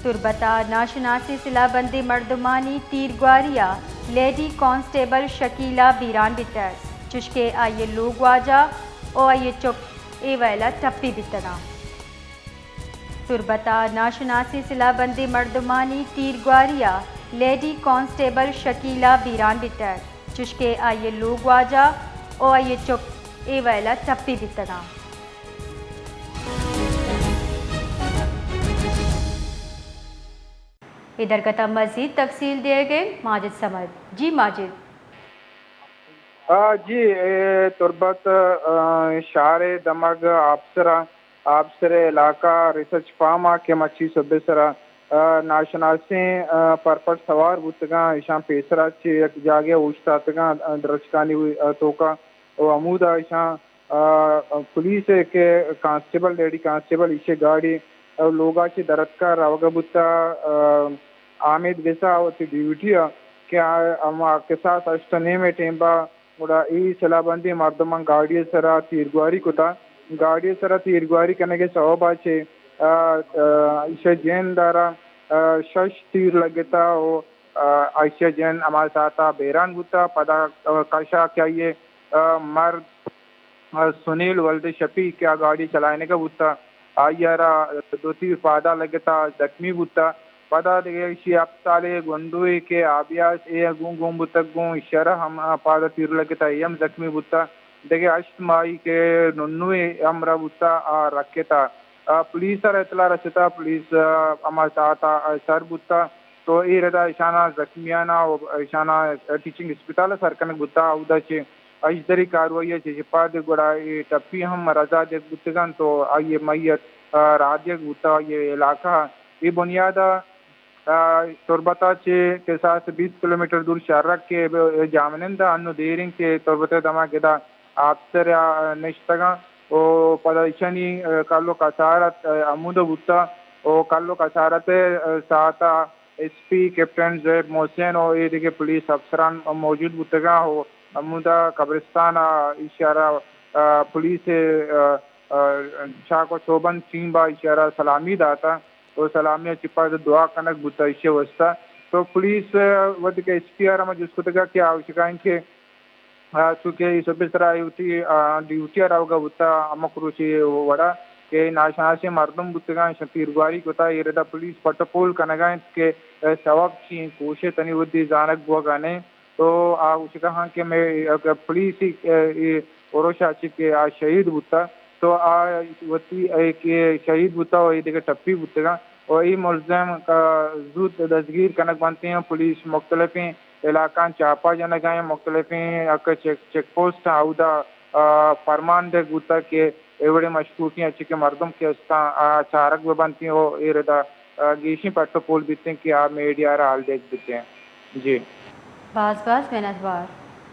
تربت ءَ ناشناسیں سلاہ بندیں مردمانی تیرگواری ءَ لیڈی کانسٹیبل شکیلہ بیران بیتگ، چشکہ آئی ءِ لوگ واجہ ءُ آئی ءِ چک اے ویل ءَ ٹپی بیتگ اَنت۔ تربت ءَ ناشناسیں سلاہ بندیں مردمانی تیرگواری ءَ لیڈی کانسٹیبل شکیلہ بیران بیتگ، چشکہ آئی ءِ لوگ واجہ ءُ آئی ءِ چک اے ویل ءَ ٹپی بیتگ اَنت۔ اے درگت ءَ مزید تفصیل دیگ ءَ اِنت ماجد صمد۔ جی ماجد۔ آ، جی، اے تربت، آ، شہر ءِ دمگ آپسر ءَ، آپسر ءِ علاقہ ریسرچ فارم ءَ کہ مچی صبح سرا، آ، ناشناسیں، آ، پرپٹ سوار بوتگاں، ایشاں پیسرا چہ یک جاگہ اوشتاتگاں، آ، درچکانی، آ، توکا ءُ ہمودا ایشاں، آ، پولیس ءِ کہ کانسٹیبل، لیڈی کانسٹیبل، ایشی گاڑی، آ، لوگا چہ درتکا روگا بوتا، آ، آمید گسا وتی ڈیوٹی ءَ کہ آ، ہما کساس ہشت ءُ نیم ءِ ٹیم با گڑا اے سلاہ بندیں مردماں گاڑی ءِ سرا تیرگواری کتا۔ گاڑی ءِ سرا تیرگواری کنگ ءِ سوب ءَ چہ، آ، آ، ایشی ءِ جند ءَ را، آ، شش تیر لگتا ءُ، آ، ایشی ءِ جند ہما ساعت ءَ بیران بوتا۔ پدا، آ، کشا کہ آئی ءِ، آ، مرد، آ، سنیل ولد شفیع کہ آ گاڑی چلائینگ ءَ بوتا، آئی ءَ را دو تیر پادا لگتا، زخمی بوتا۔ پدا دگہ ایشی ہپت سالیں گونڈوے کہ آبیاس اے گون گون بوتگ، گوں ایشی ءَ را ہم پاد ءَ تیر لگتا، اے ہم زخمی بوتا۔ دگہ ہشت ماہی کہ ننوے ہمراہ بوتا، آ رکتا۔ آ، پولیس ءَ را اطلاع رستا، پولیس، آ، ہما ساعت ءَ سر بوتا، تو اے ردا ایشاناں زخمیاناں ءُ ایشاناں ٹیچنگ اسپتال ءَ سر کنگ بوتا، اودا چہ اژدری کاروائی ءَ چہ پد گڑا اے ٹپی ہم رضا دیگ بوتگ اَنت ءُ آئی ءِ میت، آ، راہ دیگ بوتا۔ آئی ءِ علاقہ ءَ اے بنیاد ءَ، آ، تربت ءَ چہ کساس بیست کلومیٹر دور شرک کہ جامنند ءَ انو دیریں کہ تربت ءِ دمگ ادا آپسر ءَ نشتگ اَنت ءُ پدا ایشانی، آ، کل ءُ کسارت، آ، ہمود بوتا ءُ کل ءُ کسارت ءِ، آ، ساعت ءَ ایس پی کیپٹن زیب محسن ءُ اے دگہ پولیس افسران موجود بوتگاں ءُ ہمودا قبرستان ءَ ایشی ءَ را، آ، پولیس ءِ، آ، آ، چاک ءُ چوبند ٹیم ءَ ایشی ءَ را سلامی داتا ءُ سلامی ءَ چہ پد دعا کنگ بوتا ایشی ءِ واسطہ۔ تو پولیس، آ، وھدے کہ ایس پی ءَ را ما جست کتگ کہ آ گوشگا اِنت کہ آ، چونکہ اے صبح سرا اے وتی، آ، ڈیوٹی ءَ روگا بوتا، ہمک روچے وڑا کہ ناشناسیں مردم بوتگاں، ایشاں تیرگواری کتا، اے ردا پولیس پٹ ءُ پول کنگا اِنت کہ، آ، سوب چی اِنت، کوشے تنی ودی زانگ بوگا نہ اِنت۔ تو آ گوشگا اَنت کہ مئے اگہ پولیس، آ، اے اُرش ءَ چہ کہ آ شہید بوتا، تو آ وتی اے کہ شہید بوتا ءُ اے دگہ ٹپی بوتگاں ءُ اے ملزم، آ، زوت دزگیر کنگ بنت اَنت۔ پولیس مختلفیں علاقہاں چاپہ جنگ ءَ اِنت، مختلفیں یک چیک، چیک پوسٹ اودا، آ، پرمان دیگ بوتگ کہ اے وڑیں مشکوکیں اچ کہ مردم کہ استاں، آ، چارگ بہ بنت اَنت ءُ اے ردا، آ، گیشیں پٹ ءُ پول بیت اَنت کہ آ میڈیا ءَ را حال دیگ بیت اَنت۔ جی۔ باز باز منتوار۔